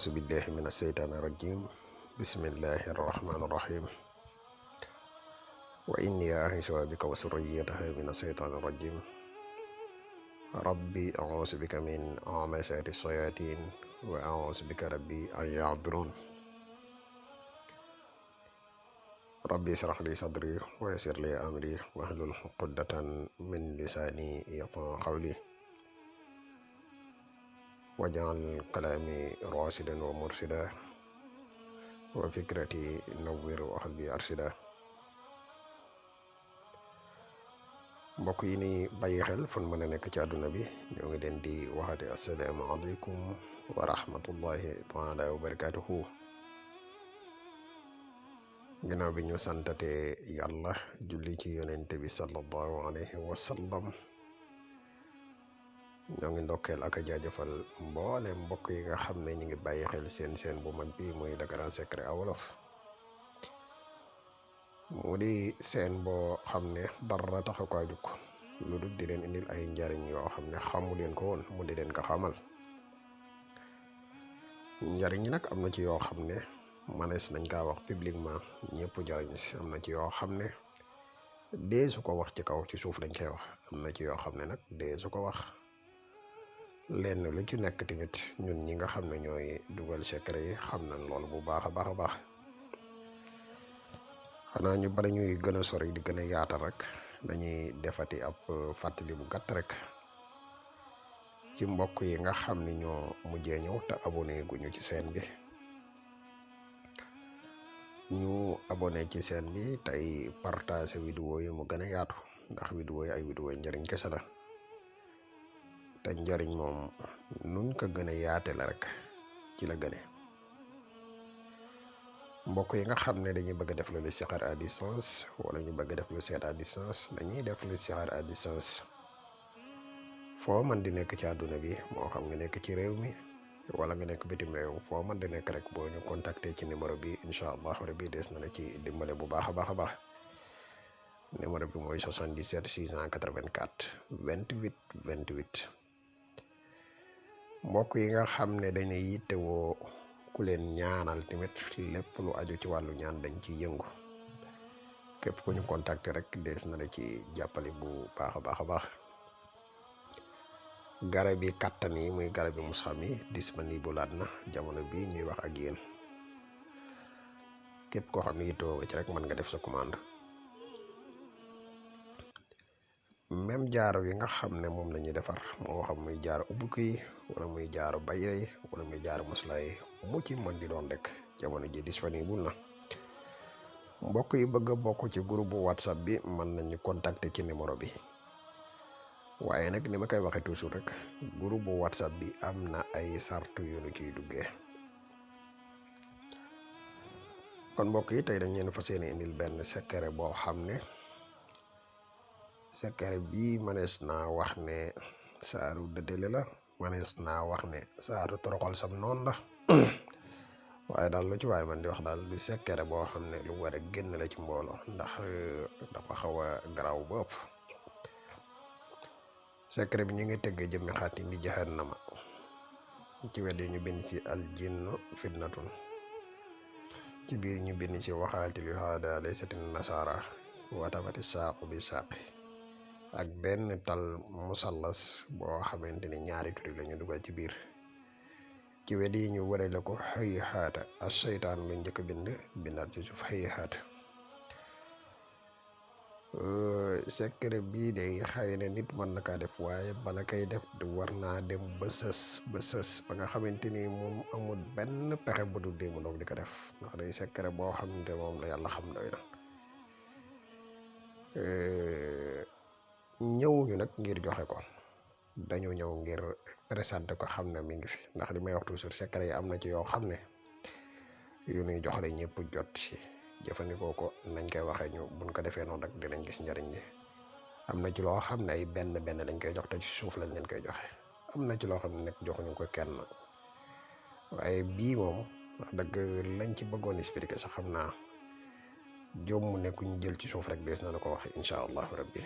أعوذ بالله من الشيطان الرجيم بسم الله الرحمن الرحيم وإني أعيذها بك وذريتها من الشيطان الرجيم ربي أعوذ بك من همزات الشياطين وأعوذ بك ربي أن يحضرون ربي اشرح لي صدري ويسر لي أمري واحلل عقدة من لساني يفقهوا قولي واجعل كلامي راشدا ومرشدا وفكرتي نوّر وقلبي أرشدا mbokk yi ni bàyyi xel fun mën a nekk ci àdduna bi ñoo ngi leen di waxate assalaamu aleykum wa rahmatullahi taala wa barakatuhu ginnaaw bi ñu santate yàlla julli ci yonente bi sallallahu alayhi wa sallam ñoo ngi ndokkeel ak a jaajëfal mboole mbokk yi nga xam ne ñu ngi bàyyi xel seen bu mag bi muy Le Grand Secret à Wolof mu di seen boo xam ne dara taxu ko jóg lu dul di leen indil ay njariñ yoo xam ne xamu leen ko woon mu di leen ko xamal njariñ yi nag am na ci yoo xam ne manees nañ kaa wax publiquement ñëpp jariñ si am na ci yoo xam ne dee su ko wax ci kaw ci suuf lañ koy wax am na ci yoo xam ne nag dee su ko wax lenn lu ci nekk tamit ñun ñi nga xam ne ñooy dugal secret yi xam nañ loolu bu baax a baax a baax xanaa ñu bala ñuy gën a sori di gën a yaatal rek dañuy defati ab fàttali bu gàtt rek ci mbokk yi nga xam ni ñoo mujjee ñëw te abonné guñu ci seen bi ñu abonné ci seen bi tey partage vidéo yi mu gën a yaatu ndax vidéo yi ay vidéo yi njëriñ kese la te njëriñ moom nuñ ko gën a yaate la rek ci la gëne mbokk yi nga xam ne dañuy bëgg a def lu listixaar à distance wala ñu bëgg def lu seet à distance dañuy def lu listixaar à distance foo man di nekk ci àdduna bi moo xam nga nekk ci réew mi wala nga nekk bitim réew foo man di nekk rek boo ñu contacter ci numéro bi incha allah rabbi des na la ci dimbale bu baax a baax a baax numéro bi mooy 77 684 28 28 mbokk yi nga xam ne dañuy yittewoo ku leen ñaanal tamit lépp lu aju ci wàllu ñaan dañ ci yëngu képp ku ñu contacter rek des na la ci jàppale bu baax a baax a baax garab yi kàttan yi muy garab yi musxam yi disponible laat na jamono bi ñuy wax ak yéen képp koo xam ne yittewoo ci rek mën nga def sa commande même jaaro yi nga xam ne moom la ñuy defar moo xam muy jaaro ubbuki yi wala muy jaaro bayre yi wala muy jaaro musla yi mu ci mën di doon rek jamono ji disponible na mbokk yi bëgg a bokk ci groupe bu whatsapp bi mën nañu contacter ci numéro bi waaye nag ni ma koy waxee toujours rek groupe bu whatsapp bi am na ay sartu yu ñu ciy duggee kon mbokk yi tey dañ leen fas yéene indil benn secret boo xam ne secret bii manees naa wax ne saaru dëddale la manees naa wax ne saaru toroxal sam noonu la waaye daal lu ci waay man di wax daal lu secret boo xam ne lu war a génn la ci mbooloo ndax dafa xaw a garaaw ba ëpp secret bi ñu ngi tëggee jëmmi xaatim bi jahannama ci wet yi ñu bind ci aljinnu fitnatun ci biir ñu bind ci waxaatil yu haada laysatin nasara watabati saaqu bi saaqi ak benn tal musallas boo xamante ni ñaari turi la ñu dugal ci biir ci wet yi ñu warale ko xëy xaata as seytaan lu njëkk bind bindaat ci suuf xëy xaata secret bii de xëy na nit mën na kaa def waaye bala kay def war naa dem ba sës ba nga xamante ni moom amul benn pexe bu dul dee mu doog di ko def ndax day secret boo xamante moom la yàlla xam doy na ñëwuñu nag ngir joxe ko dañu ñëw ngir présenté ko xam ne mi ngi fi ndax li may wax toujours secret yi am na ci yoo xam ne yu ñuy jox rek ñëpp jot ci jëfandikoo ko nañ koy waxee ñu buñ ko defee noonu rek dinañ gis njariñ li am na ci loo xam ne ay benn lañ koy jox te ci suuf lañ leen koy joxe am na ci loo xam ne nag joxuñu ko kenn waaye bii moom wax dëgg lañ ci bëggoon expliquer sax xam naa jomm ne ku ñu jël ci suuf rek dees na la ko wax incha allahu rabbi